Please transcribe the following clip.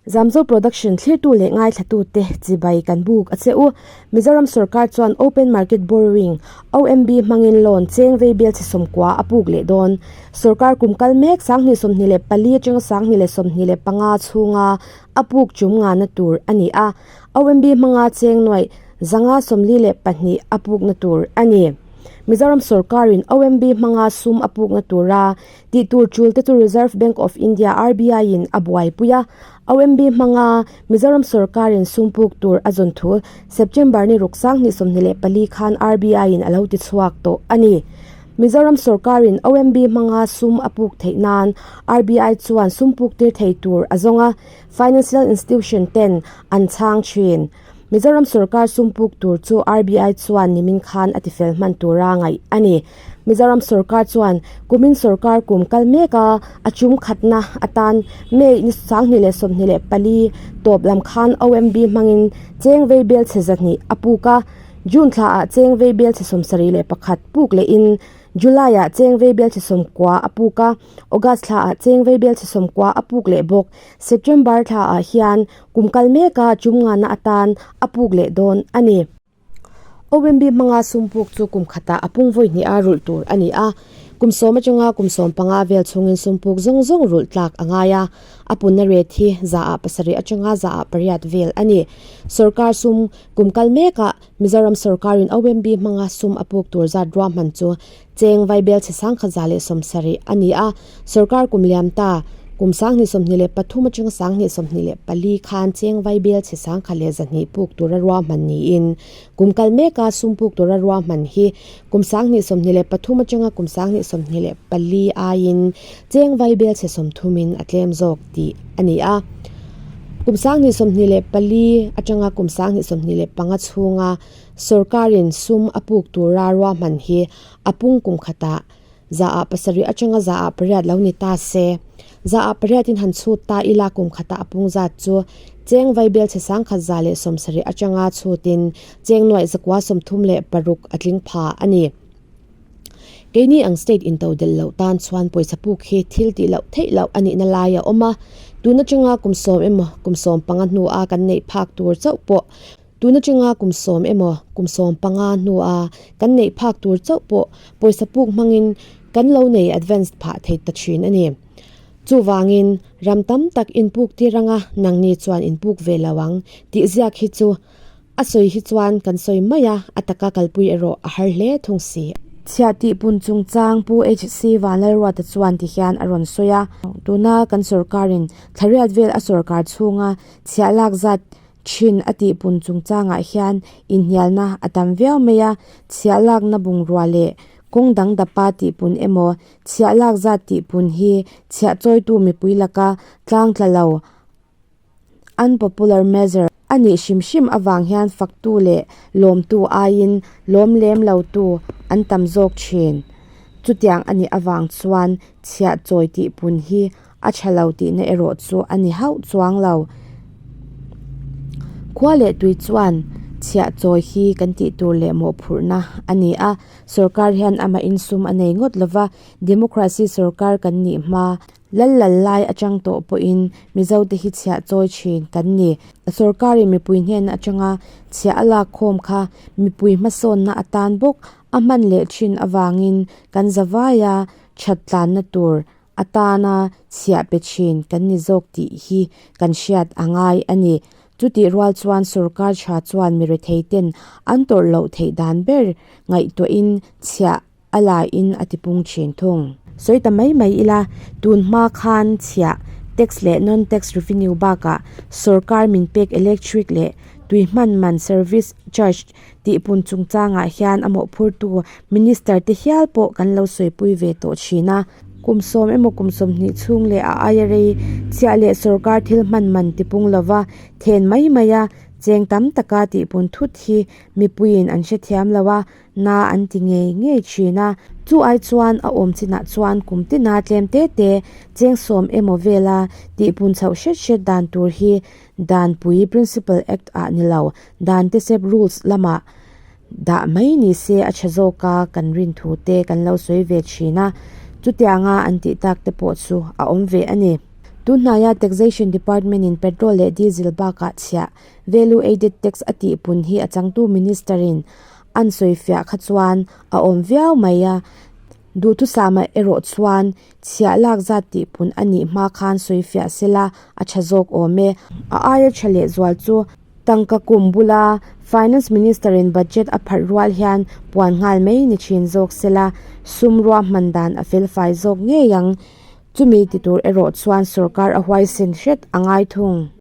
Zamzo Production thlirtu leh ngaithlatute chibai kan buk a che u. Mizoram sorkar chuan Open Market Borrowing, OMB, hmangin loan cheng vei bel chhe 90 a puk leh dawn. Sorkar kum kal mek 2024 atanga 2025 chhunga a puk chum ngana tur a ni a, OMB hmanga cheng nuaih 542 a pukna tur a ni. Mizoram sorkarin OMB hmanga sum a pukna tura Tih tur tul te chu Reserve Bank of India, RBI, in a buaipui a, OMB hmanga Mizoram sorkarin sum puk tur a zawn thu September ni ruk 2024 khan RBI in a lo ti chhuak tawh a ni. Mizoram sorkarin OMB hmanga sum a puk theih nan RBI chuan sum puk tir thei tur a zawng a, financial institution ten an chhang thin. Mizoram sorkar sum puk tur chu RBI chuan nimin khan a tifel hman tura ngaih a ni. Mizoram sorkar chuan kumin sorkar kum kal mek a, a chum khatna atan May ni 2024 tawp lam khan OMB hmangin cheng vei bel chhe 200 a puk a, June thla ah cheng vei bel chhe 71 puk lehin July ah cheng vei bel chhe 90 a puk a, August thla ah cheng vei bel chhe 90 a puk leh bawk. September thla ah hian Kum kal meka chum ngana atan a puk leh dawn a ni. OMB hmanga sum puk chu kum khatah a pung vawi hnih a rulh tur a ni a. Kum sawm atanga kum 15 vel chhungin sum puk zawng zawng rulh tlak a ngai a. A punna rate hi 7% atanga 8% vel a ni. Sorkar sum kum kal mekah Mizoram sorkarin OMB hmanga sum a puk tur zat ruahman chu cheng vaibel chhe 1170 a ni a. Sorkar kum liam ta kum 2023 atanga 2024 khan cheng vaibel chhe 1100 puk tura ruahman niin kum kal meka sum puk tura ruahman hi kum 2023 atanga kum 2024 aiin cheng vaibel chhe 30 in a tlem zawk tih a ni a. Kum 2024 atanga kum 2025 chhunga sorkarin sum a puk tura ruahman hi a pung kum khatah 7% atanga 8% lo ni ta se. 8% in han chhut ta ila kum khatah a pung zat chu cheng vaibel chhe 1,170 atanga chhutin cheng nuaih 936 a tling pha a ni. Keini ang state into del loh tan chuan pawisa puk hi thil tih loh theih loh a nihna lai a awm a. Tun atanga kum 10 emaw kum 15 hnua kan neih phak tur chauh pawh Tun atanga kum 10 emaw kum 15 hnua kan neih phak tur chauh pawh pawisa puk hmangin kan lo nei advance phah thei ta thin a ni. Chuvangin ram tam tak inpuk tir anga nangni chuan inpuk ve lo ang tih ziak hi chu A sawi hi chuan kan sawi mai a, a taka kalpui erawh a har hle thung si. Chhiah tih pun chungchang Pu HC Vanlalruata chuan ti hian a rawn sawi a, tuna kan sorkarin thlariat vel a sorkar chhunga chhiah lak zat thin a tih pun chungchangah hian inhnialna a tam viau mai a, chhiah lakna bungrua leh kawng dang dapa tih pun emaw chhiah lak zat tih pun hi chhiah chawitu mipui laka tlang tla lo Unpopular measure a nih hrim hrim avang hian faktu leh lawmtu aiin lawm lem lotu an tam zawk thin. Chutiang a nih avang chuan chhiah chawi tih pun hi a tha lo tihna erawh chu a ni hauh chuang lo. Khua leh tui chuan chhiah chawi hi kan tih tur leh mawhphurhna a ni a, sorkar hian amah insum a nei ngawt lova, democracy sorkar kan nih hma Lal lal lai atang tawh pawhin Mizote hi chhiah chawi thin kan ni. Sorkarin mipui hnen atanga chhiah a lak khawm kha mipui hmasawnna atan bawk a hman leh thin avangin kan zavaia that tlanna tur atana chhiah pe thin kan ni zawk tih hi kan hriat a ngai a ni. Chutih rual chuan sorkar tha chuan mirethei ten an tawrh loh theih dan ber ngaihtuahin chhiah a laiin a tipung thin thung. Sawi ta mai mai ila, tun hma khan chhiah, tax leh non-tax revenue bakah sorkar min pek electric leh tui hman man service charge tihpun chungchangah hian a mawhphurtu minister te hial pawh kan lo sawipui ve tawh thin a. Kum 10 emaw kum 20 chhung leh a aia rei chhiah leh sorkar thil hman man tipung lova then mai mai a cheng tam taka tihpun thut hi mipuiin an hrethiam lo a, Na an ti ngei ngei thin a, chu ai chuan a awm chinah chuan kum tina tlem te te cheng 10 emaw vela tihpun chhoh hret hret dan tur hi Danpui Principal Act ah ni lo, Dan tesep Rules lamah dah mai ni se a tha zawk a kan rin thu te kan lo sawi ve thin a, chutianga an tih tak te pawh chu a awm ve a ni. Tunhnaia Taxation Department in Petrol leh Diesel bakah chhiah, Value Added Tax, a tihpun hi a changtu Minister in an sawifiah kha chuan a awm viau mai a. Duhthusama erawh chuan chhiah lak zat tihpun a nih hma khan sawifiah sela a tha zawk awm e. A aia tha lehzual chu Tangka kum bula Finance Minister in budget a pharh rual hian puan nghal mai ni thin zawk sela, sum ruahman dan a felfai zawk ngei ang. Chumi ti tur erawh chuan sorkar a huaisen hret a ngai thung.